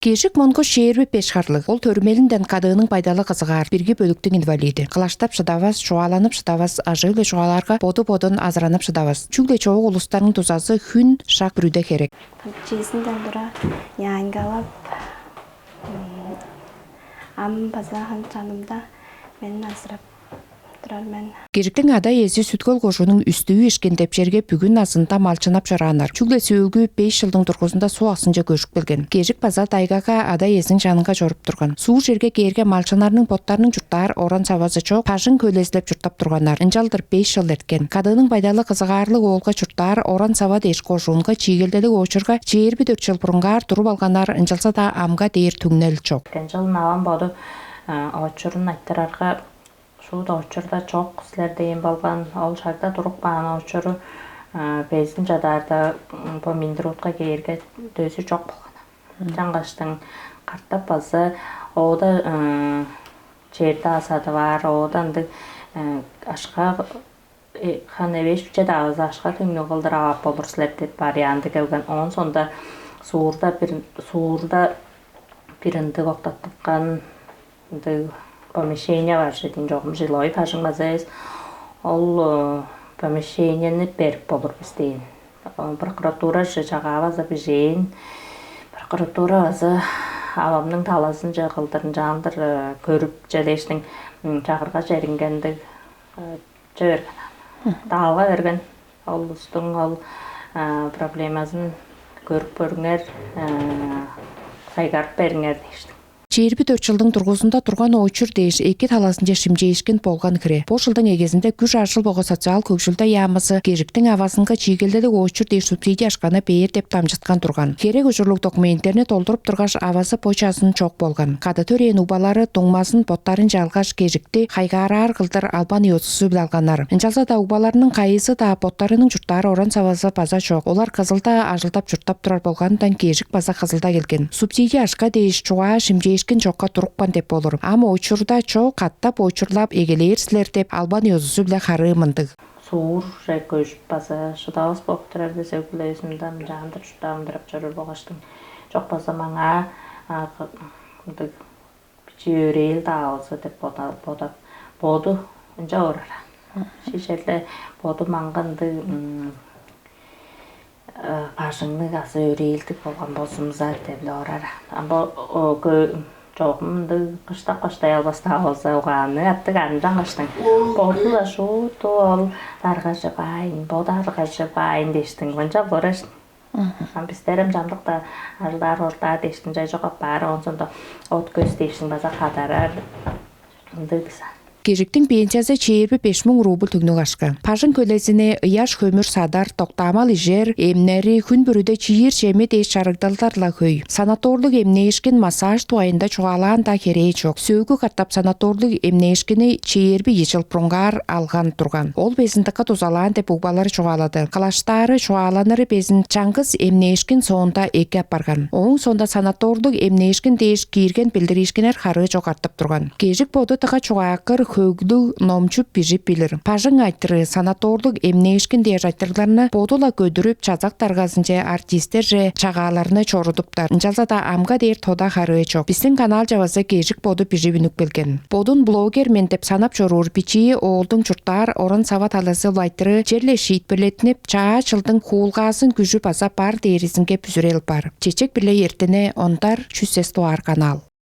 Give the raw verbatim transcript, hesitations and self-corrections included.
Кежик Монгуш чээрби беш харлыг. Ол төрүмелинден кадыының байдалы кызыгаар, бирги бөлүктүң инвалиди. Кылаштап шыдавас, чугааланып шыдавас, ажыы-биле чугаалаарга боду-бодун азыранып шыдавас. Чүгле чоок улустарның дузазы хүн шак бүрүде херек. Чиизинден тура няньгалап, ам база хам чанымда мен азырап турар мен. Кежиктиң ада-иези Сүт-Хөл кожуунуң Үстүү Ишкин деп черге бүгүн азында малчынап чорааннар. Чүгле сөөлгү беш чылдың дургузунда суг аксынче көжүп келген. Кежик база тайгага ада-иезиниң чанынга чоруп турган. Суур черге кээрге малчыннарның боттарының чурттаар оран-савазы чок, бажың хөлезилеп чурттап турганнар. Ынчалдыр беш чыл эрткен. Кадыының байдалы кызыгаарлыг оолга чурттаар оран-сава дээш кожуунга чиигелделиг очурга чээрби дөрт чыл бурунгаар туруп алганнар, ынчалза-даа амга дээр түңнел чок. Ынчалын авам боду очурун айтырарга шуут очурда чок силер дээн болган. Ол шагда туруп каан очуру безин чадаарда бо Минтрудка кээрге дөзү чок болган. Чаңгаштың катап база оода черди асадып аар, оода ындыг ашка хан эвеш биче-даа база ашка түңнүг кылдыр авап болур силер деп варианты келген. Оон сонда суурда бир суурда бир ындыг октаттыпкан ындыг помещение бар чүве дээн, чогум жилой бажың база эвес. Ол помещениени берип болур бис дээн. Прокуратура же чагаа база бижээн. Прокуратура база авамның талазынче кылдырынчаандыр көрүп, че дээштиң чагырга черингендиг чөөрген. Даалга берген ол улустуң ол проблемазын көрүп көрүңер, сайгарып бериңер дээштиң. Чээрби дөрт чылдың дургузунда турган оочур дээш эки талазынче шимчээшкин болган хире. Бо чылдың эгезинде күш-ажыл богу социал хөгжүлде яамызы Кежиктиң авазынга чиигелделиг оочур дээш субсидия ашканы бээр деп дамчыткан турган. Херек ужурлуг документтерни долдуруп тургаш, авазы бо чазын чок болган. Кады төрээн угбалары дуңмазын боттарынче алгаш, Кежикти хайгаараар кылдыр албан ёзузу-биле алганнар. Ынчалза-даа угбаларның кайызы-даа боттарының чурттаар оран-савазы база чок. Олар Кызылда ажылдап чурттап турар болганындан Кежик база Кызылда келген. Субсидия ашка дээш чугаа шимчээшкин чокка турупкан деп болур. Ам очурда чок, катап очурлап эгелээр силер деп албан ёзузу-биле харыы мындыг. Суур же көжүп база шыдавас болуп турар десе, өглээзимде мынчаандыр чурттаамдырап чоруур болгаштың, чок база маңаа ындыг бичии өрээл-даа болза деп бодап, боду ынча орар. Шишерле боду маңгандыг бажыңныг азы өрээлдиг болган болзумза деп-ле орар. Ам бо чогум ындыг кыштап-каштай албастаа болза, угаанныг аттыг арын чаңгаштың. Боду-ла шуут ол даргажы баайн, бо даргажы баайн дээштиң, мынча болур эштиң. Ам бистерем чамдыкта ажылдаар ордаа дээштиң чай чок апаар, оон соонда от көс дээштиң база кадарар. Ындыг бис. Кежиктиң пенсиязы чээрби беш муң рубль түгнүг ашка. Бажың хөлезини ыяш хөмүр садар, доктаамал ижер, эмнери, хүн бүрүде чиир чеми дээш чарыгдалдар-ла хөй. Санаторлуг эмнээшкин, массаж дугайында чугаалаан-даа херээ чок. Сөөлгү катап санаторлуг эмнээшкини чээрби ийи чыл бурунгаар алган турган. Ол безин дыка дузалаан деп угбалар чугаалады. Кылаштаары, чугааланыры безин чаңгыс эмнээшкин соонда эки апарган. Ооң соонда санаторлуг эмнээшкин дээш киирген билдириишкиннер харыы чок артып турган. Кежик боду дыка чугаакыр, хөглүг, номчуп бижип билир. Бажың айтырыы, санаторлуг эмнээшкин дээш айтырыгларны боду-ла көдүрүп, чазак даргазынче, артистерже чагааларны чорудуптар. Ынчалза-даа амга дээр тода харыы чок. Бистиң канаалче база Кежик боду бижип үнүп келген. Бодун блогер мен деп санап чоруур бичии оолдуң чурттаар оран-сава талазы-биле айтырыы черле шиитпирлеттинип, чаа чылдың хуулгаазын күжү база бар дээризинге бүзүрел бар. Чечек-биле эртине ондар чүс эс дугаар канаал.